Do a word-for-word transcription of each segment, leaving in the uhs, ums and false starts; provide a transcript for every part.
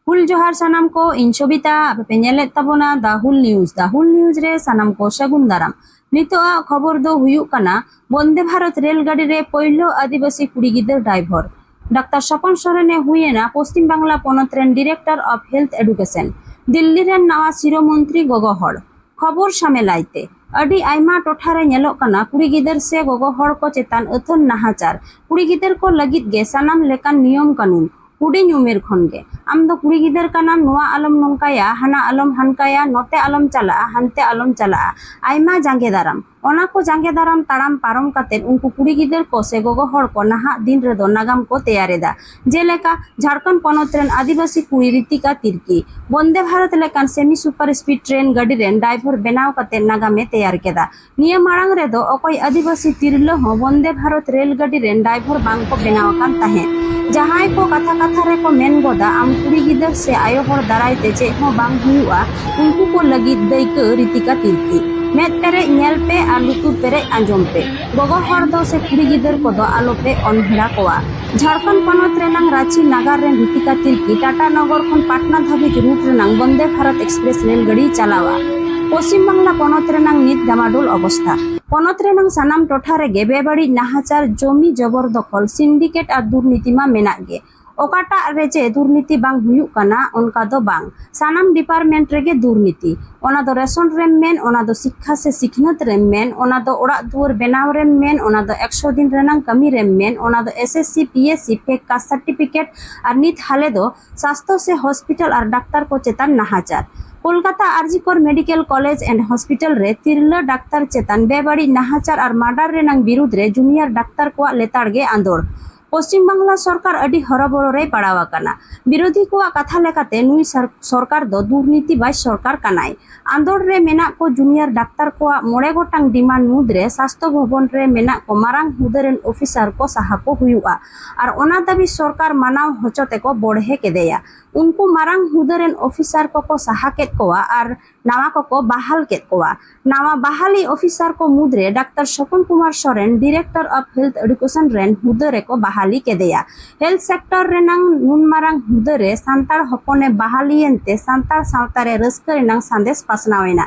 ᱦᱩᱞ ᱡᱚᱦᱟᱨ ᱥᱟᱱᱟᱢ ᱠᱚ, ᱤᱧ ᱥᱚᱵᱤᱛᱟ, ᱟᱯᱮ ᱯᱮ ᱧᱮᱞᱮᱫ ᱛᱟᱵᱚᱱᱟ ᱫᱟ ᱦᱩᱞ ᱱᱤᱭᱩᱡᱽ᱾ ᱫᱟ ᱦᱩᱞ ᱱᱤᱭᱩᱡᱽ ᱨᱮ ᱥᱟᱱᱟᱢ ᱠᱚ ᱥᱟᱹᱜᱩᱱ ᱫᱟᱨᱟᱢ᱾ ᱱᱤᱛᱚᱜ ᱟᱜ ᱠᱷᱚᱵᱚᱨ ᱫᱚ ᱦᱩᱭᱩᱜ ᱠᱟᱱᱟ, ᱵᱚᱱᱫᱮ ᱵᱷᱟᱨᱚᱛ ᱨᱮᱞ ᱜᱟᱹᱰᱤ ᱨᱮ ᱯᱳᱭᱞᱳ ᱟᱹᱫᱤᱵᱟᱹᱥᱤ ᱠᱩᱲᱤ ᱜᱤᱫᱟᱹᱨ ᱰᱟᱭᱵᱷᱚᱨ᱾ ᱰᱟᱠᱛᱟᱨ ᱥᱚᱯᱚᱱ ᱥᱚᱨᱮᱱ ᱮ ᱦᱩᱭᱮᱱᱟ ᱯᱚᱥᱪᱤᱢ ᱵᱟᱝᱞᱟ ᱯᱚᱱᱚᱛ ᱨᱮᱱ director of health education. Delhi ᱨᱮᱱ ᱱᱟᱣᱟ ᱥᱤᱨᱟᱹ ᱢᱚᱱᱛᱨᱤ ᱜᱚᱜᱚ ᱦᱚᱲ᱾ ᱠᱷᱚᱵᱚᱨ ᱥᱟᱢᱮᱞᱟᱭ ᱛᱮ, ᱟᱹᱰᱤ ᱟᱭᱢᱟ ᱴᱚᱴᱷᱟ ᱨᱮ ᱧᱮᱞᱚᱜ ᱠᱟᱱᱟ ᱠᱩᱲᱤ ᱜᱤᱫᱟᱹᱨ ᱥᱮ ᱜᱚᱜᱚ ᱦᱚᱲ ᱠᱚ ᱪᱮᱛᱟᱱ ᱟᱹᱛᱷᱟᱹᱱ ᱱᱟᱦᱟᱪᱟᱨ᱾ ᱠᱩᱲᱤ ᱜᱤᱫᱟᱹᱨ ᱠᱚ ᱞᱟᱹᱜᱤᱫ ᱜᱮ ᱥᱟᱱᱟᱢ ᱞᱮᱠᱟᱱ ᱱᱤᱭᱚᱢ ᱠᱟᱹᱱᱩᱱ᱾ ᱦᱩᱰᱤᱧ ᱩᱢᱮᱨ ᱠᱷᱚᱱ ᱜᱮ ᱟᱢ ᱫᱚ ᱠᱩᱲᱤ ᱜᱤᱫᱟᱹᱨ ᱠᱟᱱᱟᱢ, ᱱᱚᱣᱟ ᱟᱞᱚᱢ ᱱᱚᱝᱠᱟᱭᱟ, ᱦᱟᱱᱟ ᱟᱞᱚᱢ ᱦᱟᱱᱠᱟᱭᱟ, ᱱᱚᱛᱮ ᱟᱞᱚᱢ ᱪᱟᱞᱟᱜᱼᱟ, ᱦᱟᱱᱛᱮ ᱟᱞᱚᱢ ᱪᱟᱞᱟᱜᱼᱟ᱾ ᱟᱭᱢᱟ ᱡᱟᱸᱜᱮ ᱫᱟᱨᱟᱢ᱾ ᱚᱱᱟ ᱠᱚ ᱡᱟᱸᱜᱮ ᱫᱟᱨᱟᱢ ᱛᱟᱲᱟᱢ ᱯᱟᱨᱚᱢ ᱠᱟᱛᱮ ᱩᱱᱠᱩ ᱠᱩᱲᱤ ᱜᱤᱫᱟᱹᱨ ᱠᱚ ᱥᱮ ᱜᱚᱜᱚ ᱦᱚᱲ ᱠᱚ ᱱᱟᱦᱟᱜ ᱫᱤᱱ ᱨᱮᱫᱚ ᱱᱟᱜᱟᱢ ᱠᱚ ᱛᱮᱭᱟᱨ ᱮᱫᱟ᱾ ᱡᱮᱞᱮᱠᱟ, ᱡᱷᱟᱲᱠᱷᱚᱸᱰ ᱯᱚᱱᱚᱛ ᱨᱮᱱ ᱟᱹᱫᱤᱵᱟᱹᱥᱤ ᱠᱩᱲᱤ ᱨᱤᱛᱤᱠᱟ ᱛᱤᱨᱠᱤ ᱵᱚᱱᱫᱮ ᱵᱷᱟᱨᱚᱛ ᱞᱮᱠᱟᱱ ᱥᱮᱢᱤ ᱥᱩᱯᱟᱨ ᱥᱯᱤᱰ ᱴᱨᱮᱱ ᱜᱟᱹᱰᱤ ᱨᱮᱱ ᱰᱨᱟᱭᱵᱷᱟᱨ ᱵᱮᱱᱟᱣ ᱠᱟᱛᱮ ᱱᱟᱜᱟᱢᱮ ᱛᱮᱭᱟᱨ ᱠᱮᱫᱟ᱾ ᱱᱤᱭᱟᱹ ᱢᱟᱲᱟᱝ ᱨᱮᱫᱚ ᱚᱠᱚᱭ ᱟᱹᱫᱤᱵᱟᱹᱥᱤ ᱛᱤᱨᱞᱟᱹ ᱦᱚᱸ ᱵᱚᱱᱫᱮ ᱵᱷᱟᱨᱚᱛ ᱨᱮᱞ ᱜᱟᱹᱰᱤ ᱨᱮᱱ ᱰᱨᱟᱭᱵᱷᱟᱨ ᱵᱟᱝ ᱠᱚ ᱵᱮᱱᱟᱣ ᱟᱠᱟᱱ ᱛᱟᱦᱮᱸᱫ᱾ ᱡᱟᱦᱟᱸᱭ ᱠᱚ ᱠᱟᱛᱷᱟ ᱠᱟᱛᱷᱟ ᱨᱮᱠᱚ ᱢᱮᱱ ᱜᱚᱫᱟ, ᱟᱢ ᱠᱩᱲᱤ ᱜᱤᱫᱟᱹᱨ ᱥᱮ ᱟᱭᱳ ᱦᱚᱲ ᱫᱟᱨᱟᱭ ᱛᱮ ᱪᱮᱫ ᱦᱚᱸ ᱵᱟᱝ ᱦᱩᱭᱩᱜᱼᱟ, ᱩᱱᱠᱩ ᱠᱚ ᱞᱟᱹᱜᱤᱫ ᱫᱟᱹᱭᱠᱟᱹ ᱨᱤᱛᱤᱠᱟ ᱛᱤᱨᱠᱤ᱾ ᱢᱮᱫ ᱯᱮᱨᱮᱡ ᱧᱮᱞ ᱯᱮ ᱟᱨ ᱞᱩᱛᱩᱨ ᱯᱮᱨᱮᱡ ᱟᱸᱡᱚᱢ ᱯᱮ᱾ ᱜᱚᱜᱚ ᱦᱚᱲ ᱫᱚ ᱥᱮ ᱠᱩᱲᱤ ᱜᱤᱫᱟᱹᱨ ᱠᱚᱫᱚ ᱟᱞᱚ ᱯᱮ ᱚᱱᱦᱮᱲᱟ ᱠᱚᱣᱟ᱾ ᱡᱷᱟᱲᱠᱷᱚᱸᱰ ᱯᱚᱱᱚᱛ ᱨᱮᱱᱟᱝ ᱨᱟᱸᱪᱤ ᱱᱟᱜᱟᱨ ᱨᱮᱱ ᱨᱤᱛᱤᱠᱟ ᱛᱤᱨᱠᱤ ᱴᱟᱴᱟ ᱱᱚᱜᱚᱨ ᱠᱷᱚᱱ ᱯᱟᱴᱱᱟ ᱫᱷᱟᱹᱵᱤᱡ ᱨᱩᱴ ᱨᱮᱱᱟᱝ ᱵᱚᱱᱫᱮ ᱵᱷᱟᱨᱚᱛ ᱮᱠᱥᱯᱨᱮᱥ ᱨᱮᱞ ᱜᱟᱹᱰᱤᱭ ᱪᱟᱞᱟᱣᱟ᱾ ᱯᱚᱥᱪᱤᱢ ᱵᱟᱝᱞᱟ ᱯᱚᱱᱚᱛ ᱨᱮᱱᱟᱝ ᱱᱤᱛ ᱰᱟᱢᱟᱰᱳᱞ ᱚᱵᱚᱥᱛᱷᱟ᱾ ᱯᱚᱱᱚᱛ ᱨᱮᱱᱟᱝ ᱥᱟᱱᱟᱢ ᱴᱚᱴᱷᱟ ᱨᱮᱜᱮ ᱵᱮᱵᱟᱹᱲᱤᱡ ᱱᱟᱦᱟᱪᱟᱨ, ᱡᱚᱢᱤ ᱡᱚᱵᱚᱨ ᱫᱚᱠᱷᱚᱞ, ᱥᱤᱱᱰᱤᱠᱮᱴ ᱟᱨ ᱫᱩᱨᱱᱤᱛᱤ ᱢᱟ ᱢᱮᱱᱟᱜ ᱜᱮ᱾ ᱚᱠᱟᱴᱟᱜ ᱨᱮ ᱪᱮ ᱫᱩᱨᱱᱤᱛᱤ ᱵᱟᱝ ᱦᱩᱭᱩᱜ ᱠᱟᱱᱟ, ᱚᱱᱠᱟ ᱫᱚ ᱵᱟᱝ᱾ ᱥᱟᱱᱟᱢ ᱰᱤᱯᱟᱨᱴᱢᱮᱱᱴ ᱨᱮᱜᱮ ᱫᱩᱨᱱᱤᱛᱤ᱾ ᱚᱱᱟ ᱫᱚ ᱨᱮᱥᱚᱱ ᱨᱮᱢ ᱢᱮᱱ, ᱚᱱᱟ ᱫᱚ ᱥᱤᱠᱠᱷᱟ ᱥᱮ ᱥᱤᱠᱷᱱᱟᱹᱛ ᱨᱮᱢ ᱢᱮᱱ, ᱚᱱᱟ ᱫᱚ ᱚᱲᱟᱜ ᱫᱩᱣᱟᱹᱨ ᱵᱮᱱᱟᱣ ᱨᱮᱢ ᱢᱮᱱ, ᱚᱱᱟ ᱫᱚ ᱮᱠᱥᱚ ᱫᱤᱱ ᱨᱮᱱᱟᱝ ᱠᱟᱹᱢᱤ ᱨᱮᱢ ᱢᱮᱱ, ᱚᱱᱟ ᱫᱚ S S C, P S C, fake caste certificate, ᱟᱨ ᱱᱤᱛ ᱦᱟᱞᱮ ᱫᱚ ᱥᱟᱥᱛᱷᱚ ᱥᱮ ᱦᱚᱥᱯᱤᱴᱟᱞ ᱟᱨ ᱰᱟᱠᱛᱟᱨ ᱠᱚ ᱪᱮᱛᱟᱱ ᱱᱟᱦᱟᱪᱟᱨ᱾ Kolkata ᱟᱨᱡᱤᱠᱚᱨ medical college and hospital ᱨᱮ ᱛᱤᱨᱞᱟᱹ ᱰᱟᱠᱛᱟᱨ ᱪᱮᱛᱟᱱ ᱵᱮᱵᱟᱹᱲᱤᱡ ᱱᱟᱦᱟᱪᱟᱨ ᱟᱨ ᱢᱟᱨᱰᱟᱨ ᱨᱮᱱᱟᱝ ᱵᱤᱨᱩᱫᱽ ᱨᱮ ᱡᱩᱱᱤᱭᱟᱨ ᱰᱟᱠᱛᱟᱨ ᱠᱚᱣᱟᱜ ᱞᱮᱛᱟᱲ ᱜᱮ ᱟᱸᱫᱳᱲ᱾ ᱯᱚᱥᱪᱤᱢ ᱵᱟᱝᱞᱟ ᱥᱚᱨᱠᱟᱨ ᱟᱹᱰᱤ ᱦᱚᱨᱚᱵᱚᱨᱚ ᱨᱮᱭ ᱯᱟᱲᱟᱣ ᱟᱠᱟᱱᱟ᱾ ᱵᱤᱨᱳᱫᱷᱤ ᱠᱚᱣᱟᱜ ᱠᱟᱛᱷᱟ ᱞᱮᱠᱟᱛᱮ ᱱᱩᱭ ᱥᱟᱨ-, ᱥᱚᱨᱠᱟᱨ ᱫᱚ ᱫᱩᱨᱱᱤᱛᱤ ᱵᱟᱡᱽ ᱥᱚᱨᱠᱟᱨ ᱠᱟᱱᱟᱭ᱾ ᱟᱸᱫᱳᱲ ᱨᱮ ᱢᱮᱱᱟᱜ ᱠᱚ ᱡᱩᱱᱤᱭᱟᱨ ᱰᱟᱠᱛᱟᱨ ᱠᱚᱣᱟᱜ ᱢᱚᱬᱮ ᱜᱚᱴᱟᱝ ᱰᱤᱢᱟᱱᱰ ᱢᱩᱫᱽᱨᱮ ᱥᱟᱥᱛᱷᱚ ᱵᱷᱚᱵᱚᱱ ᱨᱮ ᱢᱮᱱᱟᱜ ᱠᱚ ᱢᱟᱨᱟᱝ ᱦᱩᱫᱟᱹ ᱨᱮᱱ ᱚᱯᱷᱤᱥᱟᱨ ᱠᱚ ᱥᱟᱦᱟ ᱠᱚ ᱦᱩᱭᱩᱜᱼᱟ᱾ ᱟᱨ ᱚᱱᱟ ᱫᱟᱹᱵᱤ ᱥᱚᱨᱠᱟᱨ ᱢᱟᱱᱟᱣ ᱦᱚᱪᱚ ᱛᱮᱠᱚ ᱵᱚᱲᱦᱮ ᱠᱮᱫᱮᱭᱟ᱾ ᱩᱱᱠᱩ ᱢᱟᱨᱟᱝ ᱦᱩᱫᱟᱹ ᱨᱮᱱ ᱚᱯᱷᱤᱥᱟᱨ ᱠᱚᱠᱚ ᱥᱟᱦᱟ ᱠᱮᱫ ᱠᱚᱣᱟ ᱟᱨ ᱱᱟᱣᱟ ᱠᱚᱠᱚ ᱵᱟᱦᱟᱞ ᱠᱮᱫ ᱠᱚᱣᱟ᱾ ᱱᱟᱣᱟ ᱵᱟᱦᱟᱞᱤ ᱚᱯᱷᱤᱥᱟᱨ ᱠᱚ ᱢᱩᱫᱽᱨᱮ doctor Sapan Kumar Soren, director of health education ᱨᱮᱱ ᱦᱩᱫᱟᱹ ᱨᱮᱠᱚ ᱵᱟᱦᱟᱞ ᱵᱟᱦᱟᱞᱤ ᱠᱮᱫᱮᱭᱟ᱾ ᱦᱮᱞᱛᱷ ᱥᱮᱠᱴᱚᱨ ᱨᱮᱱᱟᱝ ᱱᱩᱱ ᱢᱟᱨᱟᱝ ᱦᱩᱫᱟᱹ ᱨᱮ ᱥᱟᱱᱛᱟᱲ ᱦᱚᱯᱚᱱᱮ ᱵᱟᱦᱟᱞᱤᱭᱮᱱ ᱛᱮ ᱥᱟᱱᱛᱟᱲ ᱥᱟᱶᱛᱟ ᱨᱮ ᱨᱟᱹᱥᱠᱟᱹ ᱨᱮᱱᱟᱝ ᱥᱟᱸᱫᱮᱥ ᱯᱟᱥᱱᱟᱣ ᱮᱱᱟ᱾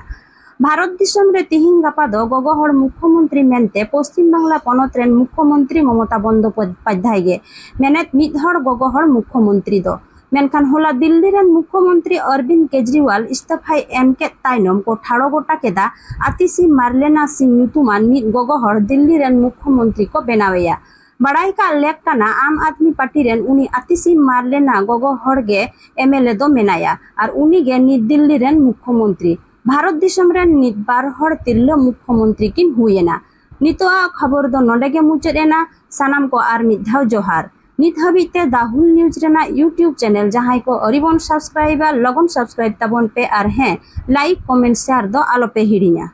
ᱵᱷᱟᱨᱚᱛ ᱫᱤᱥᱚᱢ ᱨᱮ ᱛᱤᱦᱤᱧ ᱜᱟᱯᱟ ᱫᱚ ᱜᱚᱜᱚ ᱦᱚᱲ ᱢᱩᱠᱷᱭᱚᱢᱚᱱᱛᱨᱤ ᱢᱮᱱᱛᱮ ᱯᱚᱥᱪᱤᱢ ᱵᱟᱝᱞᱟ ᱯᱚᱱᱚᱛ ᱨᱮᱱ ᱢᱩᱠᱷᱭᱚᱢᱚᱱᱛᱨᱤ ᱢᱚᱢᱚᱛᱟ ᱵᱚᱱᱫᱳᱯᱟᱫᱽᱫᱷᱟᱭ ᱜᱮ ᱢᱮᱱᱮᱫ ᱢᱤᱫ ᱦᱚᱲ ᱜᱚᱜᱚ ᱦᱚᱲ ᱢᱩᱠᱷᱭᱚᱢᱚᱱᱛᱨᱤ ᱫᱚ᱾ ᱢᱮᱱᱠᱷᱟᱱ ᱦᱚᱞᱟ ᱫᱤᱞᱞᱤ ᱨᱮᱱ ᱢᱩᱠᱷᱭᱚᱢᱚᱱᱛᱨᱤ ᱚᱨᱵᱤᱱᱫ ᱠᱮᱡᱨᱤᱣᱟᱞ ᱤᱥᱛᱚᱯᱷᱟᱭ ᱮᱢ ᱠᱮᱫ ᱛᱟᱭᱱᱚᱢ ᱠᱚ ᱴᱷᱟᱲᱚ ᱜᱚᱴᱟ ᱠᱮᱫᱟ ᱟᱛᱤᱥᱤ ᱢᱟᱨᱞᱮᱱᱟ ᱥᱤᱝ ᱧᱩᱛᱩᱢᱟᱱ ᱢᱤᱫ ᱜᱚᱜᱚ ᱦᱚᱲ ᱫᱤᱞᱞᱤ ᱨᱮᱱ ᱢᱩᱠᱷᱭᱚᱢᱚᱱᱛᱨᱤ ᱠᱚ ᱵᱮᱱᱟᱣᱮᱭᱟ᱾ ᱵᱟᱲᱟᱭ ᱠᱟᱜ ᱞᱮᱠ ᱠᱟᱱᱟ, ᱟᱢ ᱟᱫᱢᱤ ᱯᱟᱨᱴᱤ ᱨᱮᱱ ᱩᱱᱤ ᱟᱛᱤᱥᱤ ᱢᱟᱨᱞᱮᱱᱟ ᱜᱚᱜᱚ ᱦᱚᱲ ᱜᱮ ᱮᱢᱮᱞᱮ ᱫᱚ ᱢᱮᱱᱟᱭᱟ ᱟᱨ ᱩᱱᱤ ᱜᱮ ᱱᱤᱛ ᱫᱤᱞᱞᱤ ᱨᱮᱱ ᱢᱩᱠᱷᱭᱚᱢᱚᱱᱛᱨᱤ᱾ ᱵᱷᱟᱨᱚᱛ ᱫᱤᱥᱚᱢ ᱨᱮᱱ ᱱᱤᱛ ᱵᱟᱨ ᱦᱚᱲ ᱛᱤᱨᱞᱟᱹ ᱢᱩᱠᱷᱭᱚᱢᱚᱱᱛᱨᱤ ᱠᱤᱱ ᱦᱩᱭ ᱮᱱᱟ᱾ ᱱᱤᱛᱚᱜ ᱟᱜ ᱠᱷᱚᱵᱚᱨ ᱫᱚ ᱱᱚᱰᱮ ᱜᱮ ᱢᱩᱪᱟᱹᱫ ᱮᱱᱟ᱾ ᱥᱟᱱᱟᱢ ᱠᱚ ᱟᱨ ᱢᱤᱫ ᱫᱷᱟᱣ ᱡᱚᱦᱟᱨ᱾ ᱱᱤᱛ ᱦᱟᱹᱵᱤᱡ ᱛᱮ ᱫᱟ ᱦᱩᱞ ᱱᱤᱭᱩᱡᱽ ᱨᱮᱱᱟᱜ YouTube ᱪᱮᱱᱮᱞ ᱡᱟᱦᱟᱸᱭ ᱠᱚ ᱟᱹᱣᱨᱤ ᱵᱚᱱ ᱥᱟᱵᱥᱠᱨᱟᱭᱤᱵᱟ, ᱞᱚᱜᱚᱱ ᱥᱟᱵᱥᱠᱨᱟᱭᱤᱵ ᱛᱟᱵᱚᱱ ᱯᱮ ᱟᱨ ᱦᱮᱸ, ᱞᱟᱭᱤᱠ, ᱠᱚᱢᱮᱱᱴ, ᱥᱮᱭᱟᱨ ᱫᱚ ᱟᱞᱚᱯᱮ ᱦᱤᱲᱤᱧᱟ᱾